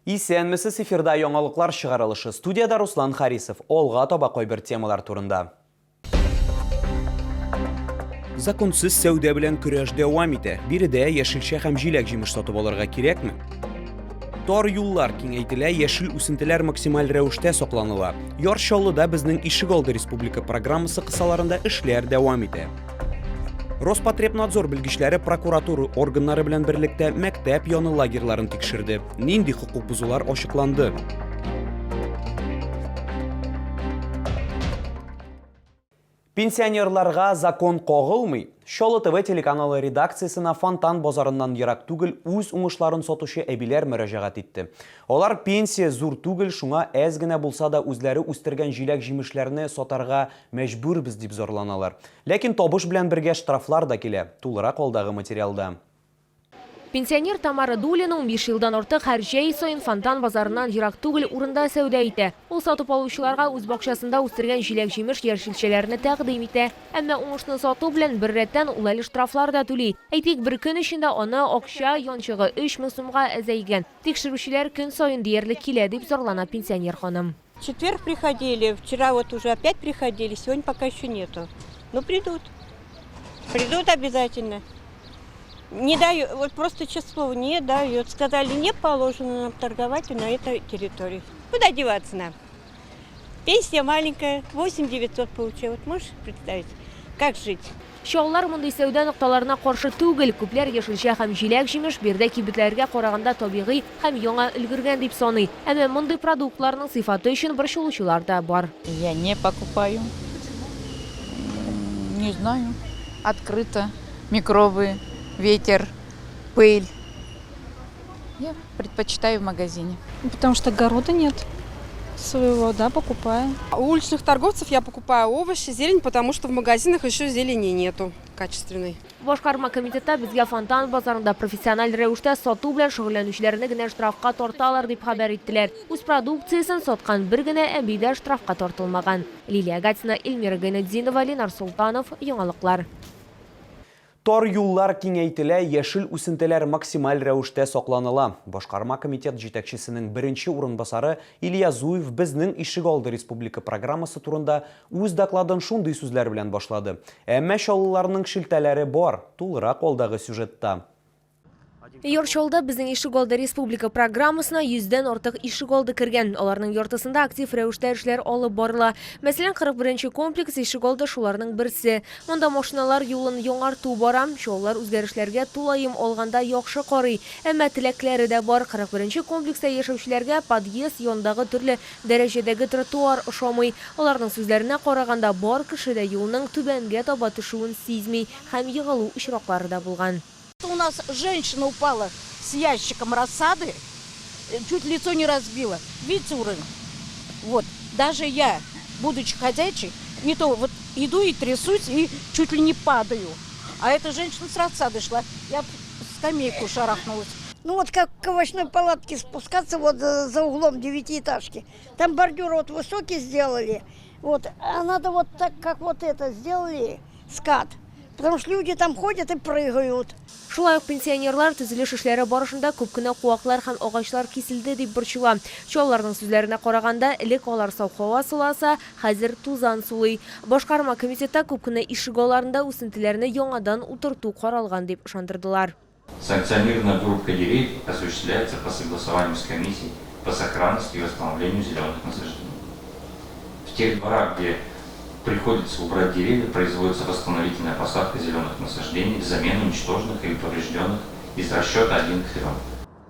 Исәнмесез, эфирда яңалыклар чыгарылышы. Студиядә Руслан Харисов. Алга таба кайбер темалар турында. Законсыз сәүдә белән көрәш дәвам итә. Биредә яшелчә һәм җиләк-җимеш сатып алырга кирәкме? Тар юллар киңәйтелә, яшел үсентеләр максималь рәвештә сакланыла. Яр Чаллыда безнең ишегалды республика программасы кысаларында эшләр дәвам итә. Роспотребнадзор белгечләре прокуратура органнары белән берлектә мәктәп яны лагерьларын тикшерде. Нинди хокук бозулар ачыкланды? Пенсионерларга закон кагылмый. Чаллы ТВ телеканалы редакциясенә Фонтан базарыннан ерак түгел үз уңышларын сатучы әбиләр мөрәҗәгать итте. Алар пенсия зур түгел, шуңа әз генә булса да үзләре үстергән җиләк-җимешләрне сатарга мәҗбүрбез дип зарланалар. Ләкин табыш белән бергә штрафлар да килә. Тулырак алдагы материалда. Пенсионер Тамара Дулина 15 елдан артык һәр җәй саен Фонтан базарыннан ерак түгел урында сәүдә итә. Ул сатып алучыларга үз бакчасында үстергән җиләк-җимеш, яшелчәләрне тәкъдим итә. Әмма уңышны сату белән беррәттән ул әле штрафлар да түли. Әйтик, бер көн эчендә аны акча янчыгы 3000 сумга әзәйгән. Тикшерүчеләр көн саен диярлек килә, дип зарлана пенсионер ханым. В четверг приходили, вчера вот уже опять приходили, сегодня пока еще нету. Но придут. Придут обязательно. Не даю, вот просто честное слово, не дают. Сказали, не положено нам торговать на этой территории. Куда деваться нам? Пенсия маленькая, 8 900 получаю. Вот можешь представить, как жить? Чаллылар мондый сәүдә нокталарына каршы түгел. Күпләр яшелчә һәм җиләк-җимеш биредә кибетләргә караганда табигый һәм яңа өлгергән дип саный. Әмма мондый продуктларның сыйфаты өчен борчылучылар да бар. Я не покупаю. Не знаю. Открыто. Микробы, ветер, пыль. Я предпочитаю в магазине. Потому что огорода нет своего, да, покупаю. У уличных торговцев я покупаю овощи, зелень, потому что в магазинах еще зелени нету качественной. Башкарма комитетта безгә Фонтан базарында профессиональ рәвештә сату белән шөгыльләнүчеләрне генә штрафка тарталар дип хәбәр иттеләр. Үз продукциясен саткан бер генә әби дә штрафка тартылмаган. Лилия Гатина, Эльмира Гайнетдинова, Ленар Солтанов, Яңалыклар. Тар юллар киңәйтелә, яшел үсентеләр максималь рәвештә сакланыла. Башкарма комитет җитәкчесенең беренче урынбасары Илья Зуев Безнең ишегалды республика программасы турында үз докладын шундый сүзләр белән башлады. Әмма чаллыларның шелтәләре бар, тулырак алдагы сюжетта. Яр Чаллыда Безнең ишегалды республика программасына йөздән артык ишегалды кергән. Аларның яртысында актив рәвештә эшләр алып барыла. Мәсәлән, 41 нче комплекс ишегалды шуларның берсе. Монда машиналар юлын яңарту бара. Чаллылар үзгәрешләргә тулаем алганда яхшы карый. Әмма теләкләре дә бар. 41 нче комплекста яшәүчеләргә подъезд янындагы төрле дәрәҗәдәге тротуар ошамый. Аларның сүзләренә караганда, бар кеше дә юлның түбәнгә таба төшүен сизми һәм егылу очраклары да булган. У нас женщина упала с ящиком рассады, чуть лицо не разбила. Видите уровень? Вот. Даже я, будучи ходячей, не то вот иду и трясусь, и чуть ли не падаю. А эта женщина с рассадой шла. Я в скамейку шарахнулась. Ну вот как к овощной палатке спускаться вот за углом девятиэтажки. Там бордюр вот высокий сделали. Вот, а надо вот так, как вот это сделали, скат. Потому что люди там ходят и прыгают. Шулай ук пенсионерлар төзелеш эшләре барышында күп кенә куаклар һәм агачлар киселде дип борчыла. Чаллыларның сүзләренә караганда, элек алар саф һава суласа, хәзер тузан сулый. Башкарма комитетта күп кенә ишегалларында үсентеләрне яңадан утырту каралган дип ышандырдылар. Санкционированная вырубка деревьев осуществляется по согласованию с комиссией по сохранности и восстановлению зеленых насаждений. В тех дворах, где приходится убрать деревья, производится восстановительная посадка зеленых насаждений взамен уничтоженных или поврежденных из расчета 1 к 3.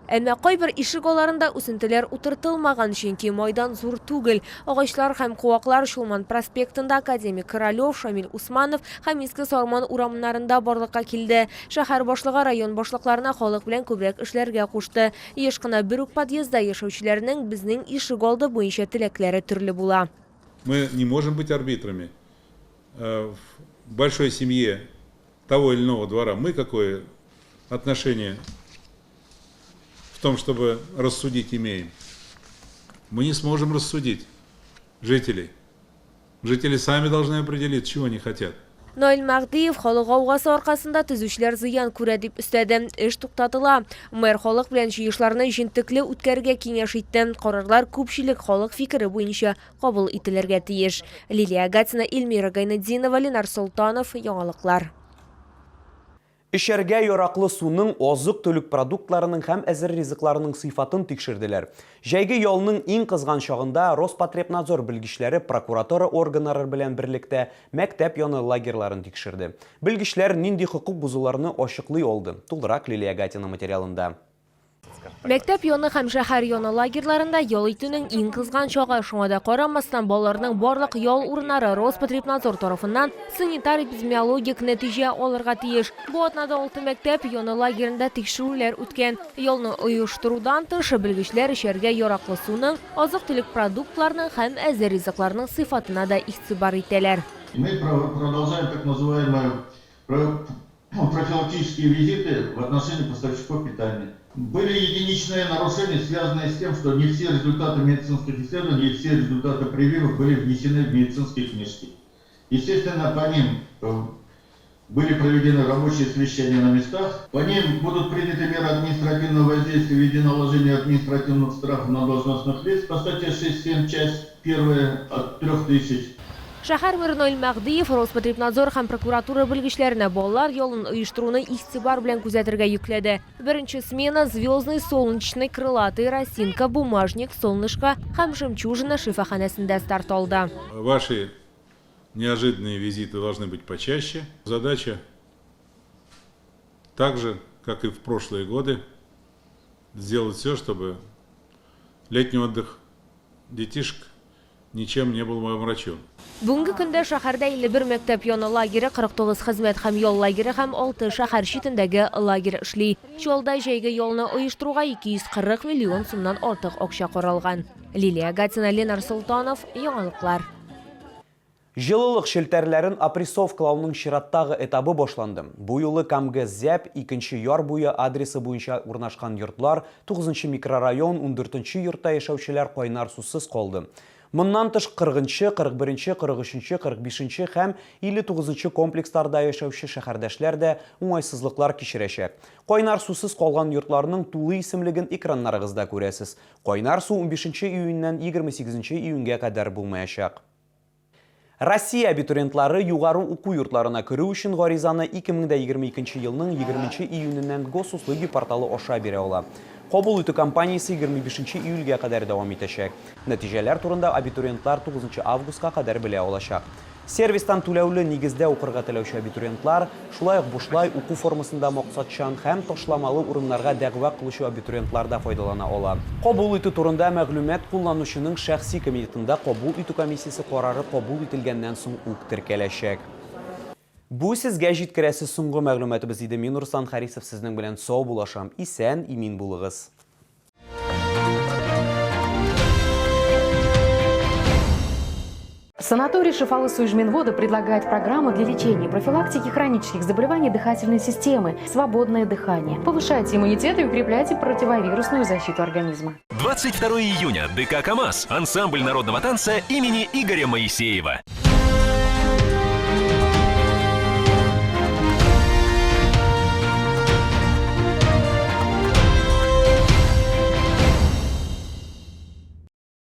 Әмма кайбер ишек алларында үсентеләр утыртылмаган, чөнки майдан зур түгел. Агачлар һәм куаклар Чулман проспектында, Академик Королев, Шамил Усманов һәм Иске Сарман урамнарында барлыкка килде. Шәһәр башлыгы район башлыкларына халык белән күбрәк эшләргә кушты. Еш кына бер үк подъездда яшәүчеләрнең безнең ишегалды буенча теләкләре төрле була. Мы не можем быть арбитрами в большой семье того или иного двора. Мы какое отношение в том, чтобы рассудить, имеем? Мы не сможем рассудить жителей. Жители сами должны определить, чего они хотят. Наил Мәһдиев халык гаугасы аркасында төзүчеләр зыян күрә дип өстәде. Эш туктатыла. Мэр халык белән җыелышларны җентекле үткәрергә киңәш итте. Карарлар күпчелек халык фикере буенча кабул ителергә тиеш. Лилия Гатина, Эльмира Гайнетдинова, Ленар Солтанов, Яңалыклар. Эчәргә яраклы суның, азык-төлек продуктларының һәм әзер ризыкларның сыйфатын тикшерделәр. Җәйге ялның иң кызган чагында Роспотребнадзор белгечләре прокуратура органнары белән берлектә мәктәп яны лагерьларын тикшерде. Белгечләр нинди хокук бозуларны ачыклый алды? Тулырак Лилия Гатина материалында. Мәктәп яны һәм шәһәр яны лагерьларында ял итүнең иң кызган чагы. Шуңа да карамастан, балаларның барлык ял урыннары Роспотребнадзор тарафыннан санитар-эпидемиологик нәтиҗә алырга тиеш. Бу атнада алты мәктәп яны лагеренда тикшерүләр үткән. Ялны оештырудан тыш, белгечләр эчәргә яраклы суның, азык-төлек продуктларының һәм әзер ризыкларның сыйфатына да игътибар итәләр. Мы продолжаем так называемую профилактические визиты в отношении поставщиков питания. Были единичные нарушения, связанные с тем, что не все результаты медицинских исследований и все результаты прививок были внесены в медицинские книжки. Естественно, по ним были проведены рабочие совещания на местах. По ним будут приняты меры административного воздействия в виде наложения административных штрафов на должностных лиц по статье 6.7, часть 1 от 3000. Шәһәр мэры Наил Мәһдиев Роспотребнадзор һәм прокуратура белгечләренә балалар ялын оештыруны игътибар белән күзәтергә йөкләде. Беренче смена Звездный, Солнечный, Крылатый, Росинка, Бумажник, Солнышко һәм Жемчужина шифаханәсендә старт алды. Ваши неожиданные визиты должны быть почаще. Задача так же, как и в прошлые годы, сделать все, чтобы летний отдых детишек ничем не был омрачен. Бүгенге көндә шәһәрдә 51 мәктәп яны лагере, 49 хезмәт һәм ял лагере һәм 6 шәһәр читендәге лагерь эшли. Чаллыда җәйге ялны оештыруга 240 миллион сумнан артык акча каралган. Лилия Гатина, Ленар Солтанов, Яңалыклар. Җылылык челтәрләрен опрессовкалауның чираттагы этабы башланды. Бу юлы КамГЭС-ЗӘП икенче яр буе адресы буенча урнашкан йортлар, 9 микрорайон, 14 йортта яшәүчеләр кайнар сусыз калды. Моннан тыш 40, 41, 43, 45 һәм 59 комплексларда яшәүче шәһәрдәшләр дә уңайсызлыклар кичерәчәк. Кайнар сусыз калган йортларның тулы исемлеген экраннарыгызда күрәсез. Кайнар су 15 июньнән 28 июньгә кадәр булмаячак. Россия абитуриентлары югары уку йортларына керү өчен гаризаны 2022 елның 20 июненнән Госуслуги порталы аша бирә ала. Кабул итү кампаниясе 25 июльгә кадәр дәвам итәчәк. Нәтиҗәләр турында абитуриентлар 9 августка кадәр белә алачак. Сервистан түләүле нигездә укырга теләүче абитуриентлар, шулай ук бушлай уку формасында максатчан һәм ташламалы урыннарга дәгъва кылучы абитуриентлар да файдалана ала. Кабул итү турында мәгълүмат кулланучының шәхси кабинетында кабул итү комиссиясе карары кабул ителгәннән соң ук теркәләчәк. Бу сезгә җиткерәсе соңгы мәгълүматыбыз иде. Мин Руслан Харисов сезнең белән саубуллашам. Исән, имин булыгыз. Санаторий Шифалы Суижминвода предлагает программу для лечения и профилактики хронических заболеваний дыхательной системы «Свободное дыхание». Повышайте иммунитет и укрепляйте противовирусную защиту организма. 22 июня. ДК «КамАЗ». Ансамбль народного танца имени Игоря Моисеева.